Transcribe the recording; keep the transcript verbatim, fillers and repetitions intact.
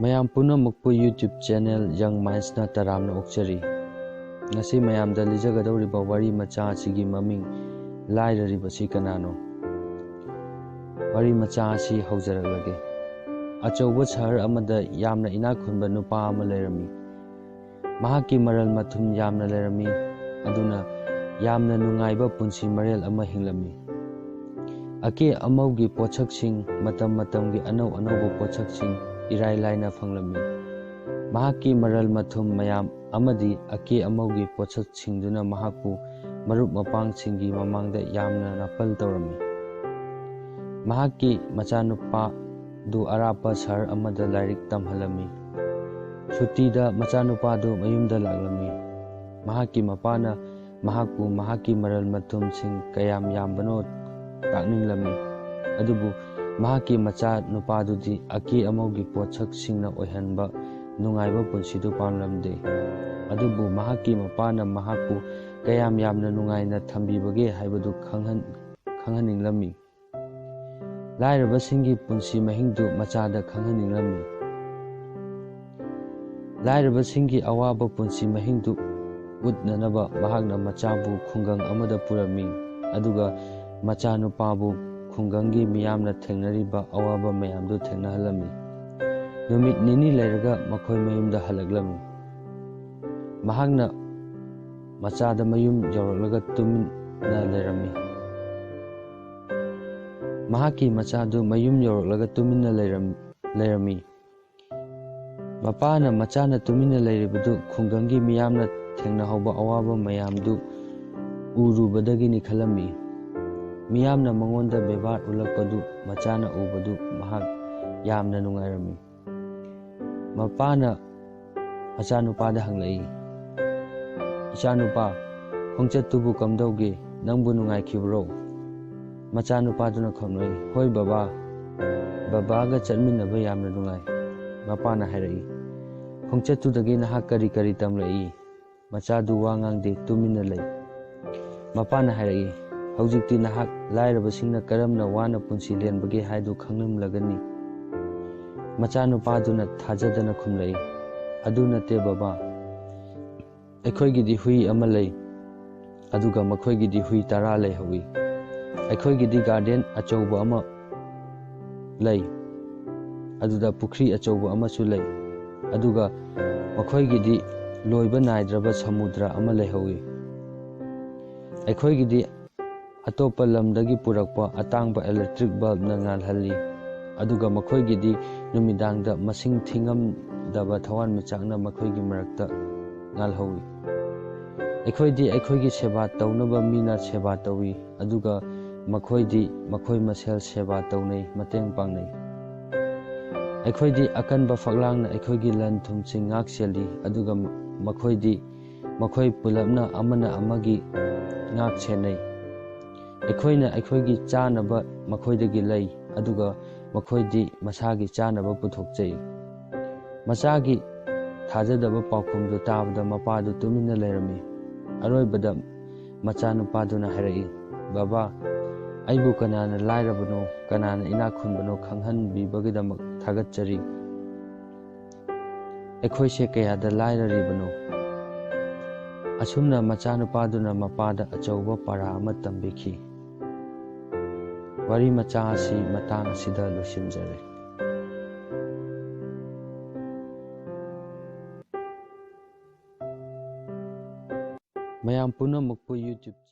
ꯃꯌꯥꯝ ꯄꯨꯝꯅꯃꯛꯄꯨ YouTube channel Young Mindsꯅ ꯇꯔꯥꯝꯅ ꯑꯣꯛꯆꯔꯤ꯫ ꯉꯁꯤ ꯃꯌꯥꯝꯗ ꯂꯤꯖꯒꯗꯧꯔꯤꯕ ꯋꯥꯔꯤ ꯃꯆꯥ ꯑꯁꯤꯒꯤ ꯃꯃꯤꯡ ꯂꯥꯏꯔꯔꯤꯕꯁꯤ ꯀꯅꯥꯅꯣ? ꯋꯥꯔꯤ ꯃꯆꯥ ꯑꯁꯤ ꯍꯧꯖꯔꯛꯂꯒꯦ꯫ ꯑꯆꯧꯕ ꯁꯍꯔ ꯑꯃꯗ ꯌꯥꯝꯅ ꯏꯅꯥꯛ ꯈꯨꯟꯕ ꯅꯨꯄꯥ ꯑꯃ ꯂꯩꯔꯝꯃꯤ꯫ ꯃꯍꯥꯛꯀꯤ ꯃꯔꯜ ꯃꯊꯨꯝ ꯌꯥꯝꯅ ꯂꯩꯔꯝꯃꯤ, ꯑꯗꯨꯅ ꯌꯥꯝꯅ ꯅꯨꯡꯉꯥꯏꯕ ꯄꯨꯟꯁꯤ ꯃꯔꯦꯜ ꯑꯃ ꯍꯤꯡꯂꯝꯃꯤ꯫ ꯑꯀꯦ ꯑꯃꯧꯒꯤ ꯄꯣꯠꯁꯛꯁꯤꯡ, ꯃꯇꯝ ꯃꯇꯝꯒꯤ ꯑꯅꯧ ꯑꯅꯧꯕ ꯄꯣꯠꯁꯛꯁꯤꯡ ꯏꯔꯥꯏ ꯂꯥꯏꯅ ꯐꯪꯂꯝꯃꯤ꯫ ꯃꯍꯥꯛꯀꯤ ꯃꯔꯜ ꯃꯊꯨꯝ ꯃꯌꯥꯝ ꯑꯃꯗꯤ ꯑꯀꯦ ꯑꯃꯧꯒꯤ ꯄꯣꯠꯁꯛꯁꯤꯡꯗꯨꯅ ꯃꯍꯥꯛꯄꯨ ꯃꯔꯨꯞ ꯃꯄꯥꯡꯁꯤꯡꯒꯤ ꯃꯃꯥꯡꯗ ꯌꯥꯝꯅ ꯅꯥꯄꯜ ꯇꯧꯔꯝꯃꯤ꯫ ꯃꯍꯥꯛꯀꯤ ꯃꯆꯥꯅꯨꯄꯥꯗꯨ ꯑꯔꯥꯞꯄ ꯁꯍꯔ ꯑꯃꯗ ꯂꯥꯏꯔꯤꯛ ꯇꯝꯍꯜꯂꯝꯃꯤ꯫ ꯁꯨꯇꯤꯗ ꯃꯆꯥꯅꯨꯄꯥꯗꯨ ꯃꯌꯨꯝꯗ ꯂꯥꯛꯂꯝꯃꯤ꯫ ꯃꯍꯥꯛꯀꯤ ꯃꯄꯥꯅ ꯃꯍꯥꯛꯄꯨ ꯃꯍꯥꯛꯀꯤ ꯃꯔꯜ ꯃꯊꯨꯝꯁꯤꯡ ꯀꯌꯥꯝ ꯌꯥꯝꯕꯅꯣ ꯇꯥꯛꯅꯤꯡꯂꯝꯃꯤ꯫ ꯑꯗꯨꯕꯨ ꯃꯍꯥꯛꯀꯤ ꯃꯆꯥꯅꯨꯄꯥꯗꯨꯗꯤ ꯑꯀꯦ ꯑꯃꯧꯒꯤ ꯄꯣꯠꯁꯛꯁꯤꯡꯅ ꯑꯣꯏꯍꯟꯕ ꯅꯨꯡꯉꯥꯏꯕ ꯄꯨꯟꯁꯤꯗꯨ ꯄꯥꯝꯂꯝꯗꯦ꯫ ꯑꯗꯨꯕꯨ ꯃꯍꯥꯛꯀꯤ ꯃꯄꯥꯅ ꯃꯍꯥꯛꯄꯨ ꯀꯌꯥꯝ ꯌꯥꯝꯅ ꯅꯨꯡꯉꯥꯏꯅ ꯊꯝꯕꯤꯕꯒꯦ ꯍꯥꯏꯕꯗꯨ ꯈꯪꯍꯟ-, ꯈꯪꯍꯟꯅꯤꯡꯂꯝꯃꯤ꯫ ꯂꯥꯏꯔꯕꯁꯤꯡꯒꯤ ꯄꯨꯟꯁꯤ ꯃꯍꯤꯡꯗꯨ ꯃꯆꯥꯗ ꯈꯪꯍꯟꯅꯤꯡꯂꯝꯃꯤ꯫ ꯂꯥꯏꯔꯕꯁꯤꯡꯒꯤ ꯑꯋꯥꯕ ꯄꯨꯟꯁꯤ ꯃꯍꯤꯡꯗꯨ ꯎꯠꯅꯅꯕ ꯃꯍꯥꯛꯅ ꯃꯆꯥꯕꯨ ꯈꯨꯡꯒꯪ ꯑꯃꯗ ꯄꯨꯔꯝꯃꯤ, ꯑꯗꯨꯒ ꯃꯆꯥꯅꯨꯄꯥꯕꯨ ꯈꯨꯡꯒꯪꯒꯤ ꯃꯤꯌꯥꯝꯅ ꯊꯦꯡꯅꯔꯤꯕ ꯑꯋꯥꯕ ꯃꯌꯥꯝꯗꯨ ꯊꯦꯡꯅꯍꯜꯂꯝꯃꯤ꯫ ꯅꯨꯃꯤꯠ ꯅꯤꯅꯤ ꯂꯩꯔꯒ ꯃꯈꯣꯏ ꯃꯌꯨꯝꯗ ꯍꯜꯂꯛꯂꯝꯃꯤ꯫ ꯃꯍꯥꯛꯅ ꯃꯆꯥꯗ ꯃꯌꯨꯝ ꯌꯧꯔꯛꯂꯒ ꯇꯨꯃꯤꯟꯅ ꯂꯩꯔꯝꯃꯤ꯫ ꯃꯍꯥꯛꯀꯤ ꯃꯆꯥꯗꯨ ꯃꯌꯨꯝ ꯌꯧꯔꯛꯂꯒ ꯇꯨꯃꯤꯟꯅ ꯂꯩꯔꯝ-, ꯂꯩꯔꯝꯃꯤ꯫ ꯃꯄꯥꯅ ꯃꯆꯥꯅ ꯇꯨꯃꯤꯟꯅ ꯂꯩꯔꯤꯕꯗꯨ ꯈꯨꯡꯒꯪꯒꯤ ꯃꯤꯌꯥꯝꯅ ꯊꯦꯡꯅꯍꯧꯕ ꯑꯋꯥꯕ ꯃꯌꯥꯝꯗꯨ ꯎꯔꯨꯕꯗꯒꯤꯅꯤ ꯈꯜꯂꯝꯃꯤ꯫ ꯃꯤꯌꯥꯝꯅ ꯃꯉꯣꯟꯗ ꯕꯦꯕꯥꯔ ꯎꯠꯂꯛꯄꯗꯨ ꯃꯆꯥꯅ ꯎꯕꯗꯨ ꯃꯍꯥꯛ ꯌꯥꯝꯅ ꯅꯨꯡꯉꯥꯏꯔꯝꯃꯤ꯫ ꯃꯄꯥꯅ ꯃꯆꯥꯅꯨꯄꯥꯗ ꯍꯪꯂꯛꯏ, "ꯏꯆꯥꯅꯨꯄꯥ, ꯈꯣꯡꯆꯠꯇꯨꯕꯨ ꯀꯝꯗꯧꯒꯦ? ꯅꯪꯕꯨ ꯅꯨꯡꯉꯥꯏꯈꯤꯕ꯭ꯔꯣ?" ꯃꯆꯥꯅꯨꯄꯥꯗꯨꯅ ꯈꯨꯝꯂꯛꯏ, "ꯍꯣꯏ ꯕꯕꯥ, ꯕꯕꯥꯒ ꯆꯠꯃꯤꯟꯅꯕ ꯌꯥꯝꯅ ꯅꯨꯡꯉꯥꯏ꯫" ꯃꯄꯥꯅ ꯍꯥꯏꯔꯛꯏ, "ꯈꯣꯡꯆꯠꯇꯨꯗꯒꯤ ꯅꯍꯥꯛ ꯀꯔꯤ ꯀꯔꯤ ꯇꯝꯂꯛꯏ?" ꯃꯆꯥꯗꯨ ꯋꯥ ꯉꯥꯡꯗꯦ, ꯇꯨꯃꯤꯟꯅ ꯂꯩ꯫ ꯃꯄꯥꯅ ꯍꯥꯏꯔꯛꯏ, "ꯍꯧꯖꯤꯛꯇꯤ ꯅꯍꯥꯛ ꯂꯥꯏꯔꯕꯁꯤꯡꯅ ꯀꯔꯝꯅ ꯋꯥꯅ ꯄꯨꯟꯁꯤ ꯂꯦꯟꯕꯒꯦ ꯍꯥꯏꯗꯨ ꯈꯪꯂꯝꯂꯒꯅꯤ꯫" ꯃꯆꯥꯅꯨꯄꯥꯗꯨꯅ ꯊꯥꯖꯗꯅ ꯈꯨꯝꯂꯛꯏ, "ꯑꯗꯨ ꯅꯠꯇꯦ ꯕꯕꯥ, ꯑꯩꯈꯣꯏꯒꯤꯗꯤ ꯍꯨꯏ ꯑꯃ ꯂꯩ, ꯑꯗꯨꯒ ꯃꯈꯣꯏꯒꯤꯗꯤ ꯍꯨꯏ ꯇꯔꯥ ꯂꯩꯍꯧꯏ꯫ ꯑꯩꯈꯣꯏꯒꯤꯗꯤ ꯒꯥꯔꯗꯦꯟ ꯑꯆꯧꯕ ꯑꯃ ꯂꯩ, ꯑꯗꯨꯗ ꯄꯨꯈ꯭ꯔꯤ ꯑꯆꯧꯕ ꯑꯃꯁꯨ ꯂꯩ, ꯑꯗꯨꯒ ꯃꯈꯣꯏꯒꯤꯗꯤ ꯂꯣꯏꯕ ꯅꯥꯏꯗ꯭ꯔꯕ ꯁꯃꯨꯗ꯭ꯔ ꯑꯃ ꯂꯩꯍꯧꯏ꯫ ꯑꯩꯈꯣꯏꯒꯤꯗꯤ ꯑꯇꯣꯞꯄ ꯂꯝꯗꯒꯤ ꯄꯨꯔꯛꯄ ꯑꯇꯥꯡꯕ ꯏꯂꯦꯛꯇ꯭ꯔꯤꯛ ꯕꯜꯕꯅ ꯉꯥꯜꯍꯜꯂꯤ, ꯑꯗꯨꯒ ꯃꯈꯣꯏꯒꯤꯗꯤ ꯅꯨꯃꯤꯗꯥꯡꯗ ꯃꯁꯤꯡ ꯊꯤꯉꯝꯗꯕ ꯊꯋꯥꯟꯃꯤꯆꯥꯛꯅ ꯃꯈꯣꯏꯒꯤ ꯃꯔꯛꯇ ꯉꯥꯜꯍꯧꯏ꯫ ꯑꯩꯈꯣꯏꯗꯤ ꯑꯩꯈꯣꯏꯒꯤ ꯁꯦꯕꯥ ꯇꯧꯅꯕ ꯃꯤꯅ ꯁꯦꯕꯥ ꯇꯧꯏ, ꯑꯗꯨꯒ ꯃꯈꯣꯏꯗꯤ ꯃꯈꯣꯏ ꯃꯁꯦꯜ ꯁꯦꯕꯥ ꯇꯧꯅꯩ, ꯃꯇꯦꯡ ꯄꯥꯡꯅꯩ꯫ ꯑꯩꯈꯣꯏꯗꯤ ꯑꯀꯟꯕ ꯐꯛꯂꯥꯡꯅ ꯑꯩꯈꯣꯏꯒꯤ ꯂꯟ ꯊꯨꯝꯁꯤꯡ ꯉꯥꯛ ꯁꯦꯜꯂꯤ, ꯑꯗꯨꯒ ꯃꯈꯣꯏꯗꯤ ꯃꯈꯣꯏ ꯄꯨꯂꯞꯅ ꯑꯃꯅ ꯑꯃꯒꯤ ꯉꯥꯛ ꯁꯦꯟꯅꯩ꯫ ꯑꯩꯈꯣꯏꯅ ꯑꯩꯈꯣꯏꯒꯤ ꯆꯥꯅꯕ ꯃꯈꯣꯏꯗꯒꯤ ꯂꯩ, ꯑꯗꯨꯒ ꯃꯈꯣꯏꯗꯤ ꯃꯁꯥꯒꯤ ꯆꯥꯅꯕ ꯄꯨꯊꯣꯛꯆꯩ꯫" ꯃꯆꯥꯒꯤ ꯊꯥꯖꯗꯕ ꯄꯥꯎꯈꯨꯝꯗꯨ ꯇꯥꯕꯗ ꯃꯄꯥꯗꯨ ꯇꯨꯃꯤꯟꯅ ꯂꯩꯔꯝꯃꯤ꯫ ꯑꯔꯣꯏꯕꯗ ꯃꯆꯥꯅꯨꯄꯥꯗꯨꯅ ꯍꯥꯏꯔꯛꯏ, "ꯕꯕꯥ, ꯑꯩꯕꯨ ꯀꯅꯥꯅ ꯂꯥꯏꯔꯕꯅꯣ, ꯀꯅꯥꯅ ꯏꯅꯥꯛ ꯈꯨꯟꯕꯅꯣ ꯈꯪꯍꯟꯕꯤꯕꯒꯤꯗꯃꯛ ꯊꯥꯒꯠꯆꯔꯤ꯫ ꯑꯩꯈꯣꯏꯁꯦ ꯀꯌꯥꯗ ꯂꯥꯏꯔꯔꯤꯕꯅꯣ!" ꯑꯁꯨꯝꯅ ꯃꯆꯥꯅꯨꯄꯥꯗꯨꯅ ꯃꯄꯥꯗ ꯑꯆꯧꯕ ꯄꯥꯔꯥ ꯑꯃ ꯇꯝꯕꯤꯈꯤ꯫ ꯋꯥꯔꯤ ꯃꯆꯥ ꯑꯁꯤ ꯃꯇꯥꯡ ꯑꯁꯤꯗ ꯂꯣꯏꯁꯤꯟꯖꯔꯦ꯫ ꯃꯌꯥꯝ ꯄꯨꯝꯅꯃꯛꯄꯨ YouTube